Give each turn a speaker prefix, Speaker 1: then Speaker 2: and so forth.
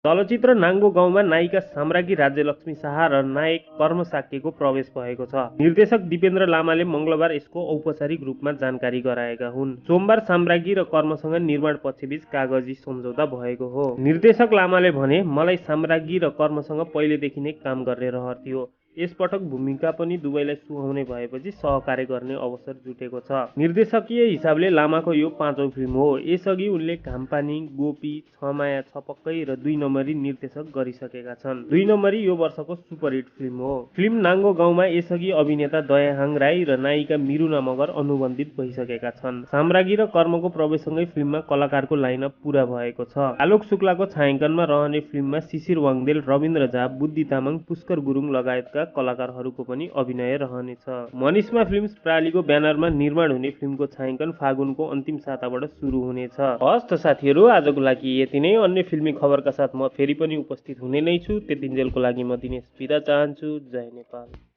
Speaker 1: चलचित्र नाङ्गो गाउँमा नायिका साम्राज्ञी राज्यलक्ष्मी शाह र नायक कर्म साक्यको प्रवेश भएको छ। निर्देशक दिपेन्द्र लामाले मङ्गलबार यसको औपचारिक रूपमा जानकारी गराएका हुन्। सोमबार साम्राज्ञी र कर्मसँग निर्माण पक्षबीच कागजी सम्झौता भएको हो। निर्देशक लामाले भने, मलाई साम्राज्ञी र कर्मसँग पहिलेदेखि नै काम गर्ने रहर थियो। यसपटक भूमिका पनि दुवैलाई सुहाउने भएपछि सहकार्य गर्ने अवसर जुटेको छ। निर्देशकीय हिसाबले लामाको यो 5औं फिल्म हो। यसअघि उनले घामपानी, गोपी, छ माया छ पक्कै र 2 नम्बरी निर्देशक गरिसकेका छन्। 2 नम्बरी यो वर्षको सुपरहिट फिल्म हो। फिल्म नाङ्गो गाउँमा यसअघि अभिनेता दयाहाङ राई र नायिका मिरुना मगर अनुबन्धित भइसकेका छन्। साम्राज्ञी र कर्मको प्रवेशसँगै फिल्ममा कलाकारको लाइनअप पूरा भएको छ। आलोक शुक्लाको छायाङ्कनमा रहने फिल्ममा शिशिर वाङदेल, रविन्द्र झा, बुद्धि तामाङ, पुष्कर गुरुङ लगायतका कलाकारहरूको पनि अभिनय रहनेछ। मनिष्मा फिल्म्स प्रालीको ब्यानरमा निर्माण हुने फिल्मको छायाङ्कन फागुनको अन्तिम साताबाट सुरु हुनेछ। हस् त साथीहरू, आजको लागि यति नै। अन्य फिल्मी खबरका साथ म फेरि पनि उपस्थित हुने नै छु। त्यतिन्जेलको लागि म दिनेश बिदा चाहन्छु। जय नेपाल।